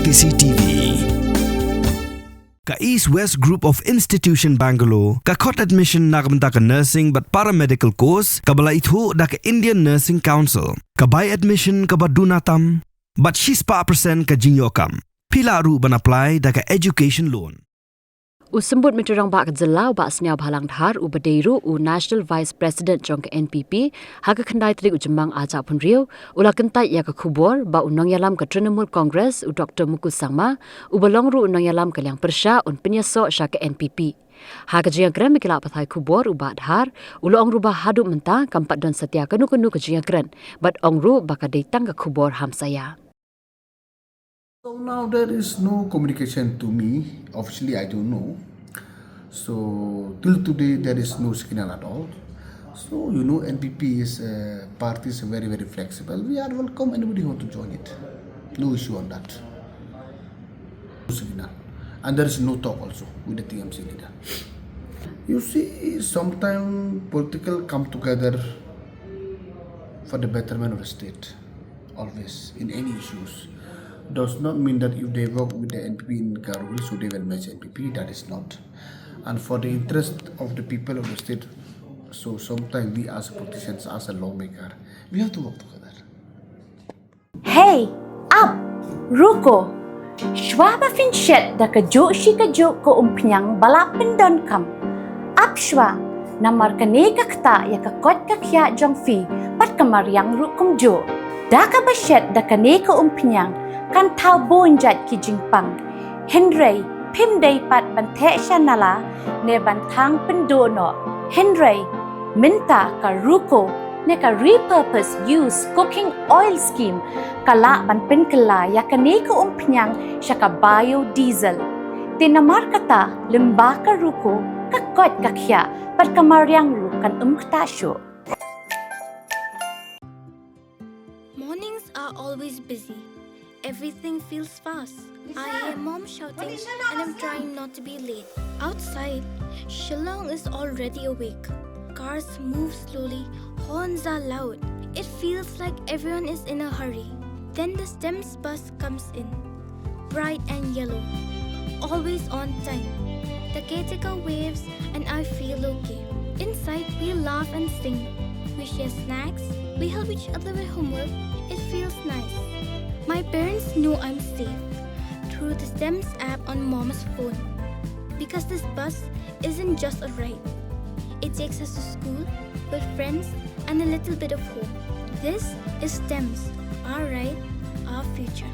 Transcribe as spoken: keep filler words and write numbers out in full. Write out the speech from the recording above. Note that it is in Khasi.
C C T V. Ka East West Group of Institution Bangalore ka khot admission na ka bynta ka nursing bad paramedical course kaba la ithuh da ka Indian Nursing Council. Ka bai admission kaba duna tam bad shispah percent ka jingïoh kam. Phi lah ruh ban apply da ka education loan. U Symbud Myntri Rangbah ka Jylla u Bah Sniawbhalang Dhar, uba dei ruh u National Vice President jong ka N P P, ha ka khyndai tarik u Jymmang arhajar arphew hynriew, u la kyntait ïa ka khubor ba u nongïalam ka Trinamool Congress u Doktor Mukul Sangma, uba long ruh u nongïalam ka liang pyrshah, un pynïasoh sha ka N P P. Ha ka jingïakren bad ki lad pathai khubor, u Bah Dhar u la ong ruh ba haduh mynta kam pat don satia kano kano ka jingïakren, bad ong ruh ba ka dei tang ka khubor hamsaia. So now there is no communication to me. Officially, I don't know. So till today, there is no signal at all. So you know, N P P is a party is very, very flexible. We are welcome anybody who want to join it. No issue on that. No signal, and there is no talk also with the T M C leader. You see, sometimes political come together for the betterment of the state. Always in any issues. Does not mean that if they work with the N P P in Garo Hills, so they will match N P P. That is not. And for the interest of the people of the state, so sometimes we as politicians, as a lawmaker, we have to work together. Hey, ap, ruko. Shuwa ba phin shet da kajuh shi kajuh ka umphniang ba la pyndonkam, ap shuwa, namar kane ka ktah ïa ka koit ka khiah jong phi bad ka mariang ruh kumjuh. Da kaba shet da kane ka umphniang kan thaw bun jait ki jingpang. Hynrei phim dei pat ban theh sha nala ne ban thang pynduh noh. Hynrei mynta ka ruko ne ka repurpose use cooking oil scheme ka lah ban pynkylla ïa kane ka umphniang sha ka biodiesel. Te namar kata, lyngba ka ruko, ka koit ka khiah bad ka mariang ruh kan ym ktah shuh. Mornings are always busy. Everything feels fast. I hear mom shouting and I'm trying not to be late. Outside, Shillong is already awake. Cars move slowly, horns are loud. It feels like everyone is in a hurry. Then the STEMS bus comes in. Bright and yellow. Always on time. The caretaker waves and I feel okay. Inside, we laugh and sing. We share snacks. We help each other with homework. It feels nice. My parents know I'm safe through the STEMS app on mom's phone. Because this bus isn't just a ride, it takes us to school, with friends, and a little bit of home. This is STEMS, our ride, our future.